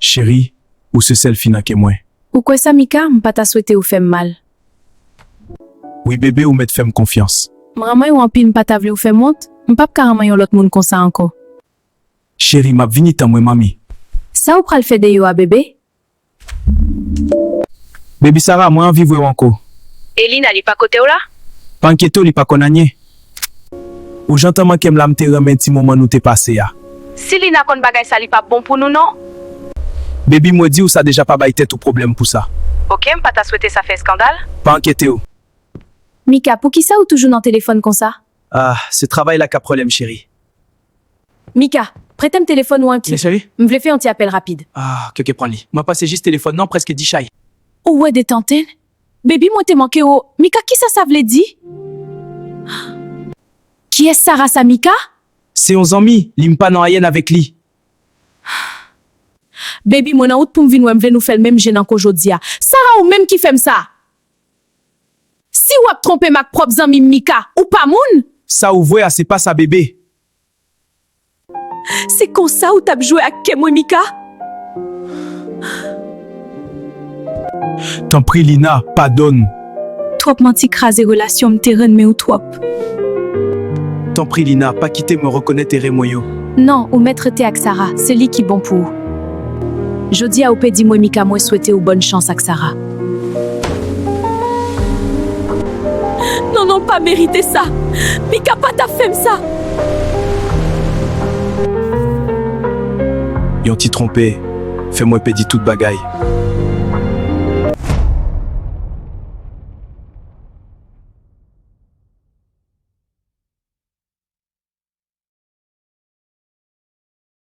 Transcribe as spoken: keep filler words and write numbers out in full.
Cheri, ou se sèl fi nan kè mwen. Ou kwè sa, Mika? M pa ta swete ou fè m mal. Wi, bebe, ou mèt fè m konfyans. M renmen ou anpil, m pa ta vle ou fè m wont. M p ap ka renmen yon lòt moun konsa ankò. Cheri, m ap vini, tann mwen, manmi. Sa ou pral fè de yo a, bebe? Baby Sarah, mwen anvi wè w ankò. E Lina, li pa kote w la? Pa enkyete w, li pa konn anyen. Ou jan tann manke m la, m te renmen ti moman nou te pase a. Si Lina konn bagay sa, li p ap bon pou nou non. Baby, mwen di w sa deja, pa bay tèt ou pwoblèm pou sa. Oke, m pa ta swete sa fè eskandal. Pa enkyete w. Mika, poukisa ou toujou nan telefòn konsa? Ah, se travay la k ap pwoblèm, cheri. Mika, prete m telefòn ou an. Yes, cheri. M vle fè yon ti apèl rapid. Ah, oke, oke, pran li. Mwen pase jis telefòn nan, prèske di chay. Ou wè de tanten? Baby, mwen te manke w. Mika, kisa sa vle di? Kiyès Sarah sa, Mika? Se yon zanmi, li, m pa nan anyen avèk li. Baby, mwen nan wout pou m vin wè, m vle nou fè l menm jan ankò jodi a. Sarah, ou menm ki fè m sa. Si w ap twonpe m ak pwòp zanmi m, Mika, ou pa moun. Sa ou vwè a, se pa sa, bebe. Se konsa ou t ap jwe ak kè mwen, Mika? Tanpri, Lina, padone. Twòp manti kraze relasyon, m te renmen w twòp. Tanpri, Lina, pa kite mwen rekonèt erè mwen yo. Non, ou mèt rete ak Sarah, se li ki bon pou ou. Jodi a ou pèdi mwen, Mika, mwen swete ou bòn chans ak Sarah. Non, non, pa merite sa. Mika pa t ap fè m sa. Yon ti twonpe fè mwen pèdi tout bagay.